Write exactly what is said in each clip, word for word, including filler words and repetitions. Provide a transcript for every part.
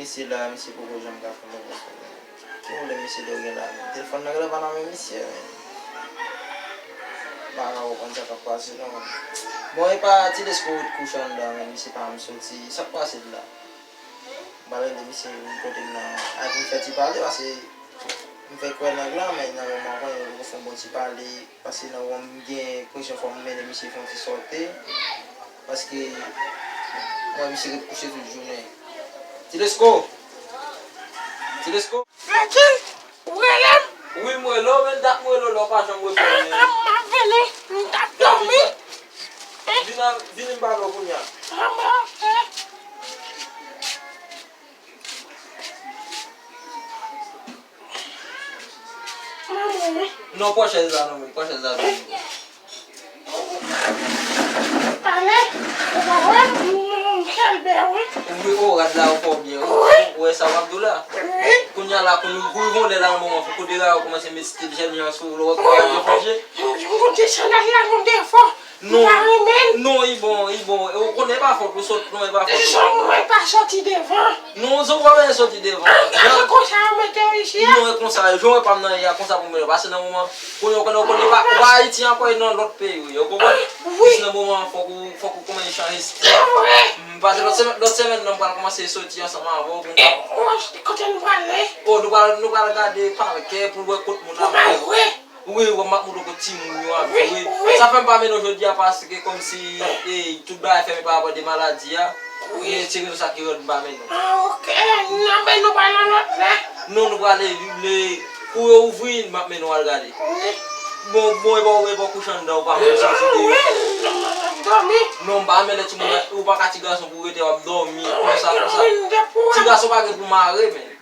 Mesye la, misye poko janm ka fè move sou mwen. Ki pwoblèm misye dwe gen la menm? Telefòn nan genlè pa nan men misye, men. M pa ka konprann sa k ap pase non. Bon, e pa Ti Lesko ret kouche anndan, men misye pa janm soti. Sa k pase la? M pral rele misye vin kote m nan. Ay, pou m fè ti pale, paske m fè kwè nèg la, men nan moman kounye a, nou fè yon bon ti pale. Paske nan moman m gen enpresyon fò m mennen misye fè yon ti sòti. Paske m wè misye ret kouche tout jounen. Ti Lesko! Ti Lesko! Fredil, ou rele m? Wi, m rele w, men dat m rele w la, w pa janm reponn. M ap vini, m t ap dòmi. Vin, vin, m pale w kounye a. Non, pran chèz la non, men, pran chèz la non. Pale, ou pa wè m, m kalbè, wi. Wi, o, rad la, ou fè w byen, wi. Wi. Ou wè sa w ap di w la? Wi. Kounye a la, pou, pou yon lè la, yon moman, fòk ou dera, ou kòmanse met stil jèn jan sou ou, lè w wè kòman w ap deplonje. Yon ti sandal la, yon defo. Non, non, li bon, li bon. E ou konnen e pa fòt ou sot, non, e pa fòt ou. Jan mwen pa soti devan. Non, zò pa bezwen soti devan. Jan konsa yo mete w isi a? Non, e konsa, jan w wè pa m nan ye a, konsa pou m rele. Paske nan moman, konnen, ou konnen, ou konnen, pa, ou pa Ayiti ankò, e nan lòt peyi, wi, ou konprann? Wi. Jis nan moman, fòk ou, fòk ou kòmanse chanje stil. Se vre. M, paske lòt semèn, lòt semèn, nan m pral kòmanse soti ansanm avè w, pou m ka. E, kote nou prale? O, nou pral, nou pral gade pakè pou wè kot moun ap jwe. Wi, w ap montre w kot timoun yo ap jwe. Wi, wi. Sa fè m pa mennen w jodi a paske kòmsi, e, tout bagay fèmen pa rapò de maladi a. Wi. E se rezon sa ki rann m pa mennen w. A, oke. N ap mennen w pa nan lòt lè. Non, nou prale, lè kou yo ouvri, m ap mennen w al gade. Wi. Bon, bon, e pa w, e pa w kouche anndan, ou pa menm soti deyò. Wi, m ap dòmi. Non, m pa renmen lè timoun, ou pa ka ti gason pou rete, w ap dòmi, konsa, konsa. Ti gason pa gen pou mare, men.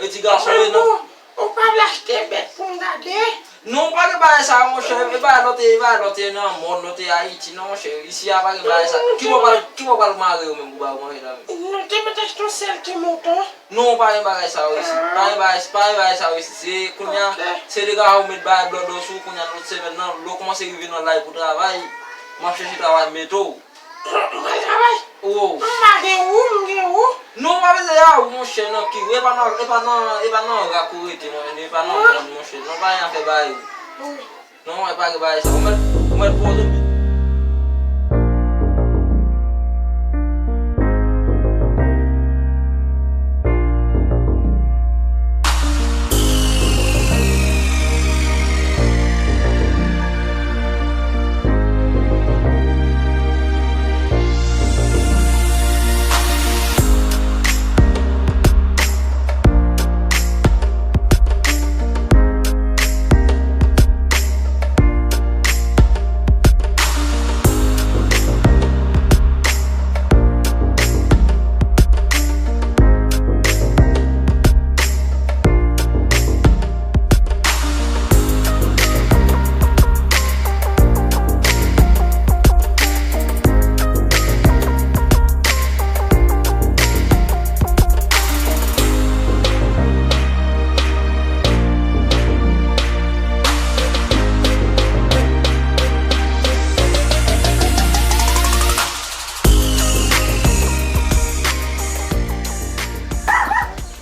E ti gason, e non. Ou, ou pa vle achte bèt pou m gade? Non, pa gen bagay sa, monchè. E bagay lòt, e bagay lòt, e nan mòn, lòt, e Ayiti, non, monchè. Isi a, pa gen bagay sa. Ki bò pral, ki bò pral mare yo menm pou ba yo manje la menm? Nou te mete achte yon sèl ti mouton. Non, pa gen bagay sa yo isi. Pa gen bagay, pa gen bagay sa yo isi. Se kounye a, se dega ou met bagay blòdò sou, kounye a lòt semèn nan, lè w kòmanse rive nan lay pou travay, m ap chèche travay mete w. Mwen travay. Ou. M pa gen ou, m gen ou. Non, w pa bezwen a ou, monchè, nan ki, e pa nan, e pa nan, e pa nan rak ou rete, monchè, e pa nan mòn, monchè. Non, pa gen afè bagay ou. Non, e pa gen bagay sa. Ou mèt, ou mèt pran otobi.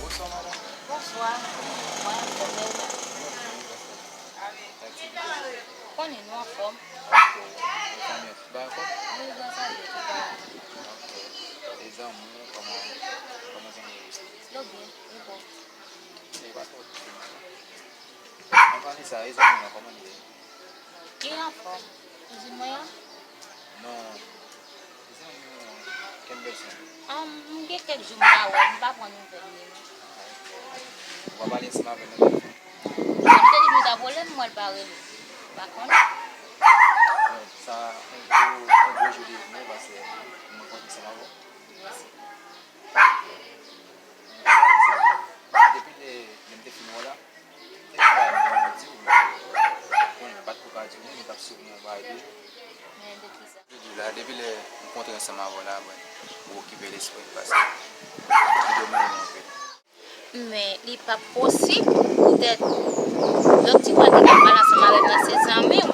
Bonswa, madanm. Bonswa. Mwen, mwen, mwen. Konnen nou anfòm. Ou fanmi an tout bagay anfòm? Wi, gras a Dye, tout bagay anfòm. Ok. E zanmi w, kòman, kòman zanmi w ye? Yo byen, e bò? Yo pa twò byen. An pale sa, e zanmi w lan, kòman l ye? Li anfòm. Kouzin mwen an? Non. Zanmi w an, Kenderson. An, m gen kèk jou m pa wè l, m pa pran nouvèl li non. Ou pa pale ansanm avè l nan telefòn? Sa m te di m ta rele m, m wè l pa rele m. M pa konnen. Bon, sa yon gwo, yon gwo jou li ye pou mwen paske m rankontre ansanm avè w. Mèsi. Depi lè, lè m te fin wè w la, te gen bagay m te anvi di w, men bon, m pa t ko ka di w, men m t ap souvni yon bagay toujou. Men de kisa? Jodi la, depi lè m kontre ansanm avè w la, bon, ou okipe lespri m paske ou domine m anpil. Men li p ap posib poutèt lòt ti bwa ki t ap pale ansanm avè m nan se zanmi w.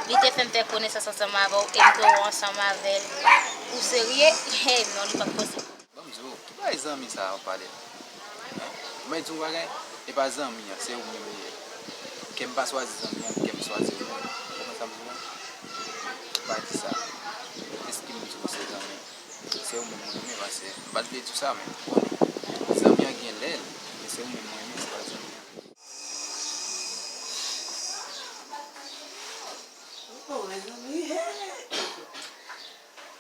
Li te fè m fè konesans ansanm avè w e m te wè w ansanm avè l. Ou serye? Hey, non, li p ap posib. Ban m di w, Bay zanmi sa a w ap pale la. Hein? Mwen di w yon bagay, e pa zanmi an, se ou menm li ye. Kè m pa swazi zanmi an, kè m swazi ou menm. Ou konprann sa m di w la? Pa di sa. Èske m di w se zanmi an? Se ou menm mwen renmen, paske m pa t vle di w sa, men ou konnen. Zanmi an gen lè l, men se ou menm mwen renmen, se pa zanmi an. Oh, mezanmi, hey!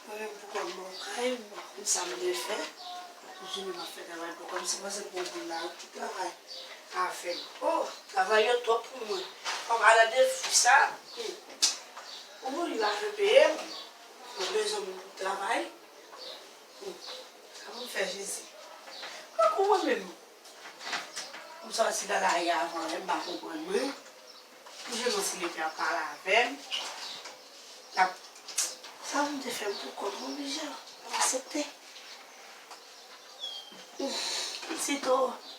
Mwen menm pou kò m, mwen kay, m pa konn sa m dwe fè. Tout jounen m ap fè travay pou kò m, se panse pou moun la ki travay avè m. Oh, travay yo twòp pou mwen. Fò m al nan defi sa. Hmm. Ou moun la vle peye m. Mwen bezwen moun pou travay. Hmm. Sa pou m fè, Jezi? Kòk ou mwen menm. M sòti nan lari a avan lè m pa konprann mwen. M jwenn yon ti nèg ki ap pale avè m. L ap, sa pou m te fè m pou kò m, m oblije, m aksepte. Pito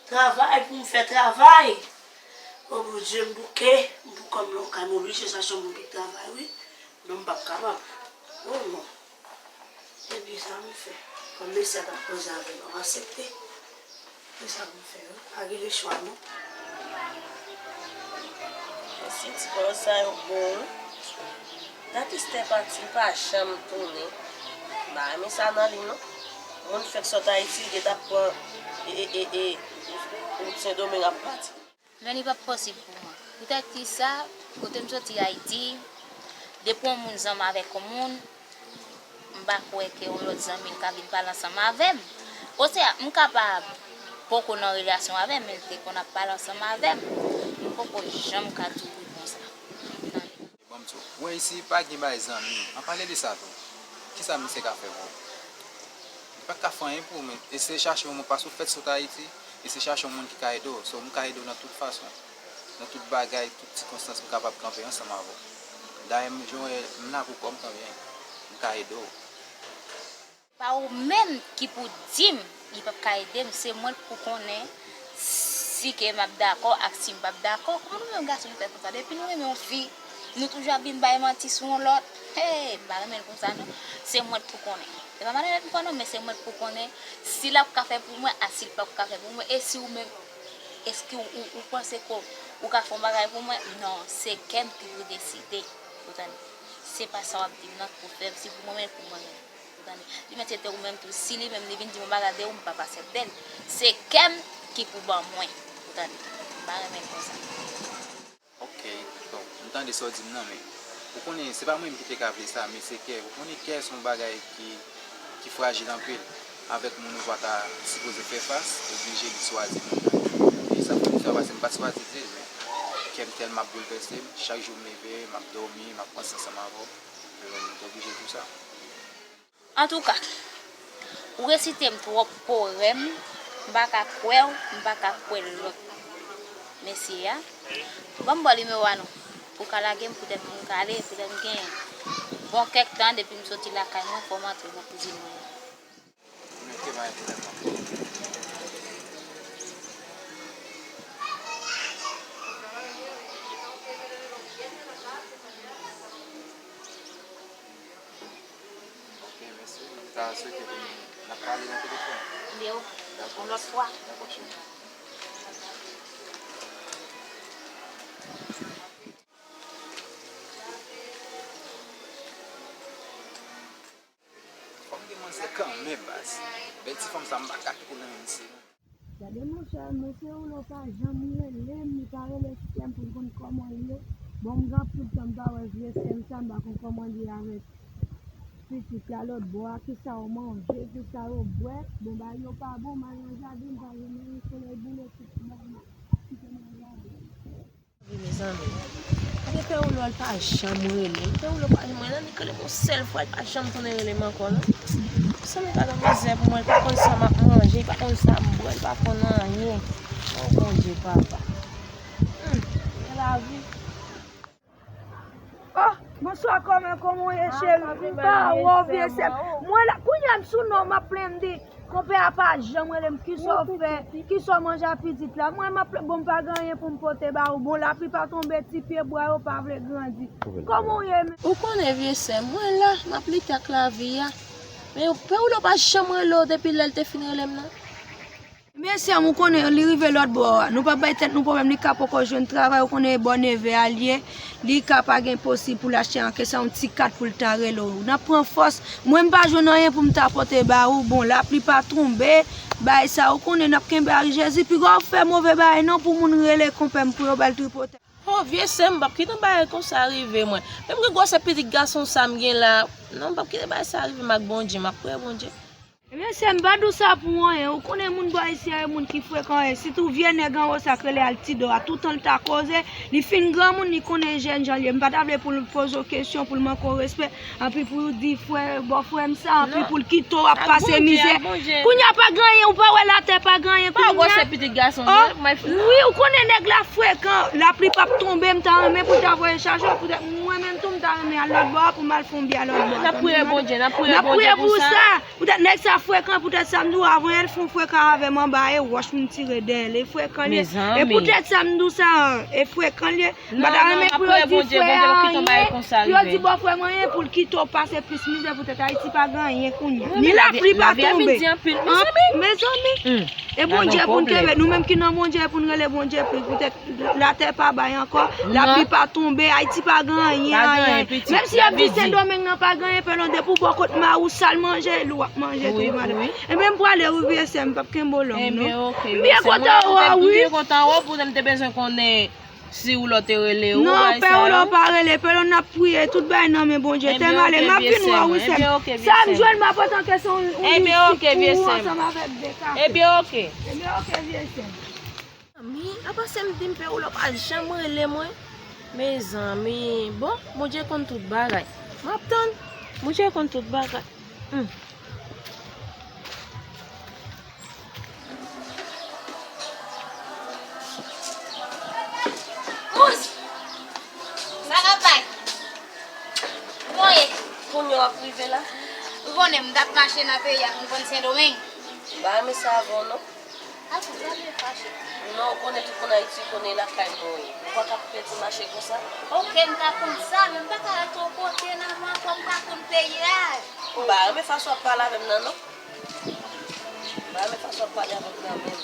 travay pou m fè travay. O Bondye, m bouke, m pou kò m nan yon kay, m oblije chache yon moun ki travay, wi. Non, m p ap kapab. Oh, non. Ebyen, sa m fè? Kòm mesye a t ap koze avè m, m aksepte. Se sa pou m fè, wi. Pa gen lechwa, non. Mesye, ti pawòl sa yo bon, wi. Gad Esther pati, li pa janm tounen. M pa renmen sa nan li, non. Moun fèk sot Ayiti, li gentan ap pran e, e, e, e, wout Sendomeng ap pati. Men li p ap posib pou mwen. Poutèt ki sa, kote m soti Ayiti, depi yon moun zanmi avèk yon moun, m pa kwè ke yon lòt zanmi l ka vin pale ansanm avè m. Osea, m kapab poko nan relasyon avè m, men l te konn ap pale ansanm avè m. M poko janm ka di w wi konsa. Tande. Bon, m di w, ou wè isi pa gen bagay zanmi. An pale de sa tou. Kisa misye ka fè pou ou? Li pa ka fè anyen pou ou, men eseye chache yon moun, paske ou fèk sot Ayiti, eseye chache yon moun ki ka ede w. So, m ka ede w nan tout fason. Nan tout bagay, tout sikonstans, m kapab kanpe ansanm avè w. Dayè, m, jan w wè, m la pou kò m, tanbyen m ka ede w. Pa ou menm ki pou di m li p ap ka ede m, se mwen k pou konnen si ke m ap dakò ak si m p ap dakò. Kòman nou menm gason nou fè konsa? Depi nou renmen yon fi, nou toujou ap vin bay manti sou yon lòt. Hey, m pa renmen l konsa non. Se mwen k pou konnen. Se pa madanm m pou konnen, men se mwen k pou konnen si l ap ka fè pou mwen, a si l p ap ka fè pou mwen. E si ou menm, èske ou, ou, ou panse ke ou ka fè yon bagay pou mwen? Non, se kè m ki pou deside. Ou tande? Se pa sa w ap di m nan k pou fè m, si pou mwen menm, pou mwen menm. Ou tande? Li menm se te ou menm tou. Si li menm li vin di m yon bagay de ou, m p ap aksepte l. Se kè m ki pou ban mwen. Ou tande? M pa renmen l konsa. Ok, bon, m tande sa w di m nan, men ou konnen se pa mwen menm ki te ka vle sa, men se kè. Ou konnen kè se yon bagay ki, ki frajil anpil. Avèk moun ou pa ta sipoze fè fas, oblije li swazi moun nan. E sa fè m di sa, paske m pa t swazi di l, men kè m tèlman ap boulvèse m, chak jou m leve, m ap dòmi, m ap panse ansanm avè w. Ebyen, m te oblije di w sa. Antouka, ou resite m twòp powèm, m pa ka kwè w, m pa ka kwè lòt mesye a. Ban m ba w nimewo a non, pou w ka lage m poutèt pou m ka ale, poutèt m gen bon kèk tan depi m soti lakay mwen, fò m antre nan kouzin mwen. Ok, pa gen pwoblèm non. Ok, mèsi. M ta swete pou n ap pale nan telefòn. Yo, dakò, yon lòt fwa. Dakò, cheri. Fò m gen manzè kanmenm, baz. Bèl ti fanm sa, m pa ka twò nan men misye non. Gade monchè, mesye Roulo pa janm rele m, li pa rele sè m pou m konn kòman l ye. Bon, m gen anpil tan m pa wè vye sè m sa, m pa konn kòman l ye avèk pitit la lòt bò a, kisa yo manje, kisa yo bwè. Bon, bagay yo pa bon, m al nan jaden, m pa jwenn anyen, solèy boule tout bò a, m kite nan jaden. Wi, mezanmi. Gade Pè Roulo a, li pa janm rele m. Pè Roulo pa janm rele m, li rele m yon sèl fwa, li pa janm tounen rele m ankò non. Sanble ta nan mizè pou mwen, li pa konn sa m ap manje, li pa konn sa m bwè, li pa konn anyen. O Bondye, papa. Hmm, men lavi. Oh, bonswa, kòman, kòman w ye, cheri? M pa wè w, vye sè m. Mwen la, kounye a m sou non, m ap plenn de Konpè a pa janm rele m, kisa w fè, kisa w manje a pitit la? Mwen, m ap, bon, m pa gen anyen pou m pote ba ou. Bon, lapli pa tonbe, ti pye bwa yo pa vle grandi. Kòman w ye menm? Ou konnen, vye sè m, mwen la, m ap lite ak lavi a. Men pè Woulo pa janm rele w depi lè l te fin rele m nan. Mesye, ou konnen li rive lòt bò a. Nou pa bay tèt nou pwoblèm, li ka poko jwenn travay, ou konnen e bò neve a l ye. Li ka pa gen posib pou l achte anke sa yon ti kat pou l ta rele w. N ap pran fòs. Mwen m pa jwenn anyen pou m ta pote ba ou. Bon, lapli pa tonbe, bay sa ou konnen n ap kenbe ak Jezi. Piga w fè move bagay non pou moun rele konpè m pou yo ba l tripotay. Oh, vye sè m, m p ap kite yon bagay konsa rive mwen. Menm ke gwosè pitit gason sa m gen la, non, m p ap kite bagay sa rive m ak Bondye, m ap priye Bondye. Ebyen, sè m, pa di w sa pou anyen. Ou konnen moun bò isi a, e moun ki frekan, e sitou vye nèg anwo sa k rele Altidor a. Toutan l ta koze, li fin granmoun, li konnen jèn jan l ye. M pa ta vle pou l poze w kesyon, pou l manke w respè, anpi pou l di frè, bò frè m sa, anpi pou l kite w ap pase mizè. Kounye a pa gen anyen, ou pa wè latè pa gen anyen kounye a? Pa gwosè pitit gason, non? Wi, ou konnen nèg la frekan, lapli p ap tonbe, m ta renmen pou l ta voye chaje w, poutèt mwen menm tou, m ta renmen al lòt bò a pou m al fè yon byen lòt bò a. N ap priye Bondye, n ap priye Bondye pou sa. Poutèt nèg sa frekan, poutèt sa m di w, avan yè l fè yon frekan avè m anba e wòch m tire dèyè l, e frekan l ye. E poutèt sa m di w sa, e frekan l ye. M pa ta renmen pou yo di frè a anyen, pou yo di bò frè m anyen, pou l kite w pase plis mizè, poutèt Ayiti pa gen anyen kounye a. Ni lapli pa tonbe. Mezanmi. E Bondye pou n kenbe, nou menm ki nan Bondye, pou n rele Bondye, poutèt latè pa bay ankò, lapli pa tonbe, Ayiti pa gen anyen, anyen. Menm si y ap di Sendomeng nan pa gen anyen, pèlon depi w bò kot mari w, sal manje, li w ap manje tou, madanm. Ebyen, m prale wi, vye sè m, m p ap kenbe w long, non. M byen kontan wè w, wi. M byen kontan wè w, poutèt m te bezwen konnen si Woulo te rele w, non, pè Woulo pa rele, pèlon n ap priye, tout bagay nan men Bondye. Tèm ale, m ap vin wè w, wi, sè m. Sa m jwenn, m ap pote an kesyon, yon, yon mistik pou ou ansanm avèk de kafe. Ebyen, oke. Ebyen, oke, vye sè m. Mezanmi, apa sè m di m pè Woulo pa janm rele mwen? Mezanmi, bon, Bondye konn tout bagay. M ap tann, Bondye konn tout bagay. Hmm. Kouz! Sa k ap bay? Bon, e? Kounye a w ap rive la? Ou konnen, m t ap mache nan peyi a pou m konn Sendomeng. M pa renmen sa avè w, non. Akoz, pa vle fache. Non, ou konnen tout moun Ayiti konnen lakay mwen ye. Ou pa ka pèdi mache konsa. Oke, m ka konn sa, men m pa ka al twò kote nan avan, kòm m pa konn peyi a. M pa renmen fason w ap pale avè m nan, non. M pa renmen fason w ap pale avè m nan menm.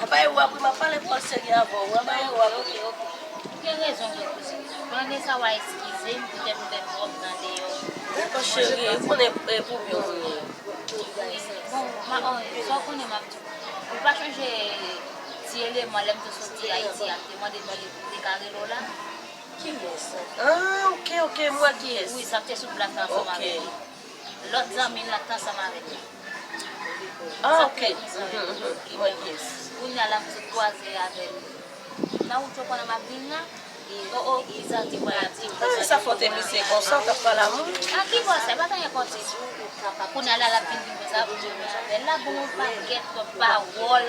Apa e w ap ri, m ap pale pawòl serye avè w, apa e w ap ri. Oke, oke. Ou gen rezon vre, kouzin. Konnen sa, w a eskize m, poutèt m fè twòp nan deyò. Dakò, cheri, ou konnen, e, pou byen w ye. Bon, ma, oh, sa w konnen m ap di w. Ou pa chonje ti eleman lè m te soti Ayiti a, m te mande l si li te ka rele w la? Kiyès? Ah, oke, oke, m wè kiyès. Wi, sa k te sou plas la ansanm avèk li. Lòt zanmi l la k te ansanm avèk li. Ah, oke. Mhm, mhm. M wè kiyès. Kounye a la, m sot kwaze avè l. Nan wout yo pandan m ap vin la, o, o, li santi vwayab. Ah, sa fòte misye konsa, w t ap pale a moun. A ki bò sa? E pa t anyen konsa. Kounye a la, l ap vin di m konsa, pou m renmen avè l. L ap ban m yon pakèt pawòl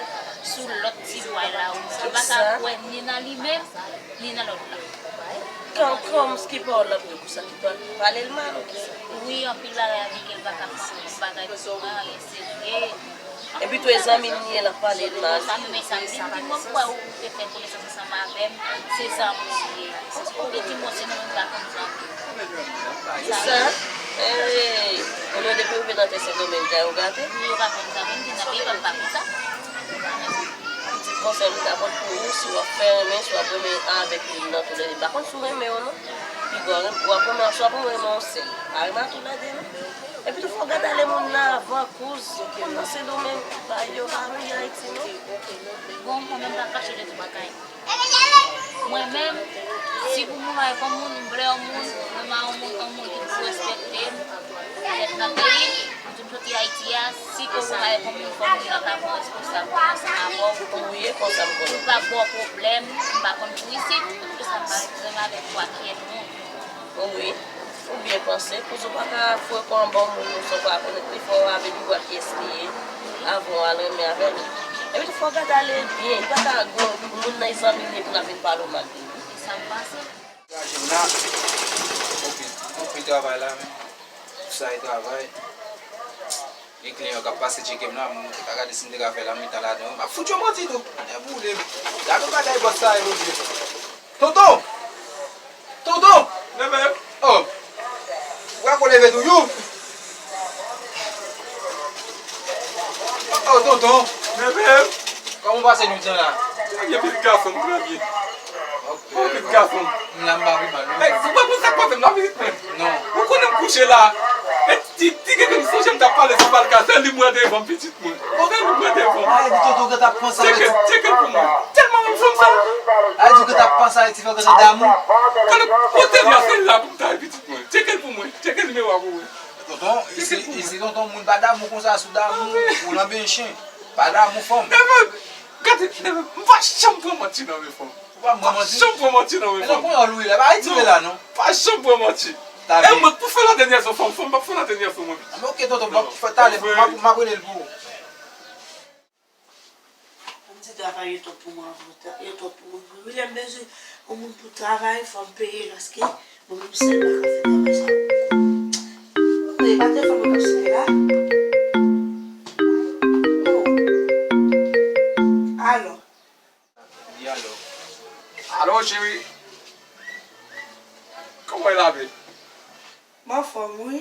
sou lòt ti bway la, wi. Ou pa ka kwè ni nan li menm, ni nan lòt la. Kòm, kòm, ki pawòl l ap di konsa, ki pale l mal ou kisa? Wi, anpil bagay avèk l, pa ka fè yon bagay pou anyen serye. Epi tou e zanmi m li ye, l ap pale l mal. Sa, men sa m di, m di, mwen m kwè ou te fè konesans ansanm avè m, se zanmi w ye. Ou te di m, se nou menm pa konn zanmi. Kisa? Ey, moun yo depi rive nan tè Sendomeng, jan yo gate? Wi, yo pa konn zanmi, m di nan peyi pa m pa konn sa. Pitit konsèy m ta pot pou ou, si w ap fè renmen, si w ap renmen avèk youn nan toulède. M pa konn si w renmen yo non. Piga w ap renmen, si w ap renmen yon sèl. Pa renmen a toulède non. Epi tou fò w gad ale moun nan avan kouz, moun nan Sendomeng, bagay yo pa manje Ayiti non. Bon, mwen menm pa kache de tout bagay. Mwen menm, si pou mwen mache kòm moun, m vle yon moun, mwen ma yon moun, yon moun ki pou respekte m, petèt nan peyi m, m di m soti Ayiti a, si ke ou mache kòm moun, fò moun nan ka pran responsab ansanm avè w. Wi, e konsa m konnen. Pou pa ba w pwoblèm, m pa konn pou isit, se sa m pa renmen avèk kwakyè moun. Wi. Ou byen panse, kouz ou pa ka foure kò anba yon moun ou sa w pa konnen, li fò w avè li, w a kiyès li ye, avan w al renmen avè l. Epi tou fò w gade ale byen, li pa ka gon moun nan zanmi li ye pou l ap vin pale w mal de li. E sa m panse. Degaje m la, konpil, konpil travay la, men. Tout sa e travay. Gen kliyan yo k ap pase tcheke m la, m ta gade si m te ka fè lanmitan ladan yo. M ap fout yo manti tou. Nèboule m. Gade yon bagay bòs sa yo di. Tonton! Tonton! Leve! Oh! Ou pa ko leve tou, you! Yo, tonton. Bebe. Kòman w pase nwit lan la? Trè byen, pitit gason m, trè byen. Ok. Bon, pitit gason m. M la, m pa pi mal, non. Hey, ou pa konn sa k pase m la, pitit mwen? Non. Ou konnen m kouche la. E ti, ti gen m sonje m t ap pale sou balkon, se li m wè devan m, pitit mwen. Se li m wè devan m. Ay, di tonton, ou gentan panse avè ti. Tcheke l, tcheke l pou mwen. Tèlman m fanm sa. Ay, di ou gentan panse avè ti fè w gentan damou. Kote, kote li a, se la pou m ta ye, pitit mwen. Tcheke l pou mwen. Tcheke nimewo a pou mwen. Tonton, isi, isi tonton, moun pa damou konsa, si w damou, ou nan ben chen. Pa damou fanm. Neve, gade, neve, m pa janm pran manti nan men fanm. Ou pa pran manti? Pa janm pran manti nan men fanm. E non, pran yon lwi la, pa retire la non. Pa janm pran manti. E mwen, pou fè ladènyè sou fanm, fanm p ap fè ladènyè sou mwen. A, men ok tonton, m ap fè talè, m ap, m ap rele l pou ou. Ban m di travay yo twòp pou mwen, yo twòp pou mwen vre. Wi, lè m bezwen yon moun pou travay, fò m peye l, paske mwen menm sèl pa ka fè travay sa. Wi, pa telefòn mwen k ap sone la. Oh. Alo. Wi, alo. Alo, cheri. Kòman w ye la, baby? M anfòm, wi.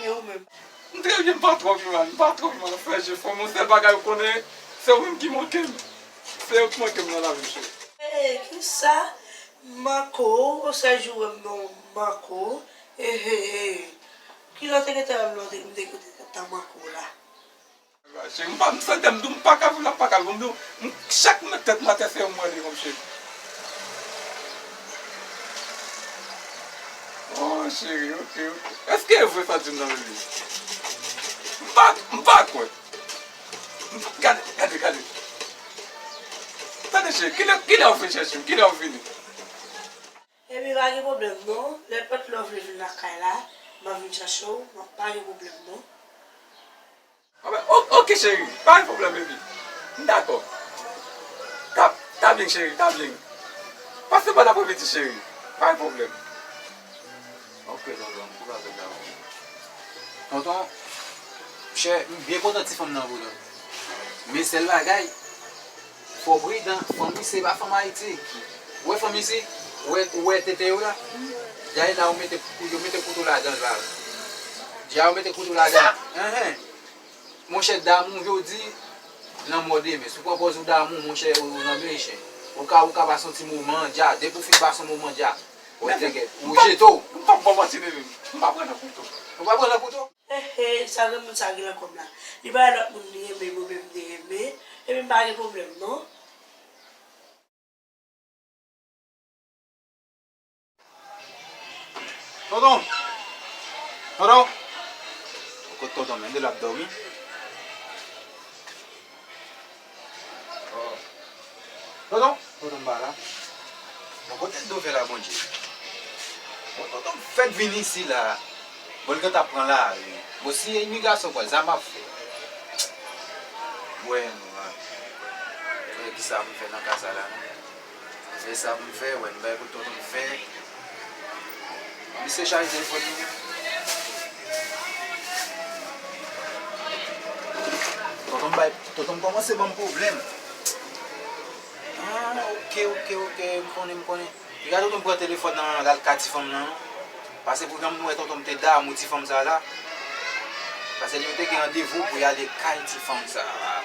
E ou menm? M trè byen, m pa twò pi mal, m pa twò pi mal. Frè, je fò m, yon sèl bagay ou konnen, se ou menm ki manke m. Se ou ki manke m nan lavi m, cheri. Ee, kisa? M manke w, yon sèl jou w wè m non, m manke w. Ee, ee, ee. Kilè w te gentan wè m la, m te, m te gentan manke w la? Cheri, m pa, m santi m di w, m pa ka viv la, m pa ka viv. M di w, m, chak m met tèt m atè, se ou m wè devan m, cheri. Oh, cheri, ok, ok. Èske e vre sa w di m nan, bebe? M pa, m pa kwè. M pa, gade, gade, gade. Tande, cheri, kilè, kilè w vin chèche m? Kilè w vini? Epi pa gen pwoblèm non. Nenpòt lè w vle vin lakay la, m ap vin chèche w, pa gen pwoblèm non. Anben, o-, ok, cheri. Pa gen pwoblèm, baby. M dakò. Ta, ta byen, cheri, ta byen. Pase bòn apremidi, cheri. Pa gen pwoblèm. Ok, tonton, m kou avèk la. Tonton, chè, m byen kontan ti fanm nan, tonton. Men sèl bagay, fò w pridan, fanm isi se pa fanm Ayiti. Ou wè fanm isi, ou wè, ou wè tete yo la? Djay la, yo mete, yo mete kouto ladan l la. Djay yo mete kouto ladan l. Enhen. Monchè, damou jodi, lanmò demen. Si w pran pòz ou damou, monchè, ou, ou nan men chen. Ou ka, ou ka pase yon ti moman, dja, depi w fin pase yon moman, dja. Ou tèkèt, ou jete w. M p ap ba w manti, bebe. M pa pran nan kouto. Ou pa pran nan kouto? He, he, sa granmoun sa gen nan kò m la. Li pa lòt moun li renmen, mwen menm li renmen. Epi m pa gen pwoblèm, non. Tonton! Tonton! Kot tonton, men de l ap dòmi. Oh. Tonton! Tonton pa la. Bon, kote l dwe fè la, Bondye? Bon, tonton fèk vin isi la. Bon, l gentan pran lari. Bon, si imigrasyon pran l, sa m ap fè? Wè, nou, a. Wè, kisa pou m fè nan ka sa la, non? Se sa pou m fè, wè, m bay kout tonton m fè. Misye chaje telefòn li. Tonton m bay, tonton m kòmanse ban m pwoblèm. Ah, ok, ok, ok, m konnen, m konnen. Piga tonton m pran telefòn nan, l al kay ti fanm nan, non. Pase pou janm wè tonton m te damou ti fanm sa la. Pase yo te gen randevou pou y ale kay ti fanm sa la.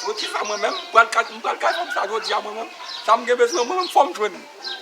Poukisa mwen menm, m pral kay, m pral kay fanm sa jodi a mwen menm? Sa m gen bezwen mwen menm, fò m jwenn li.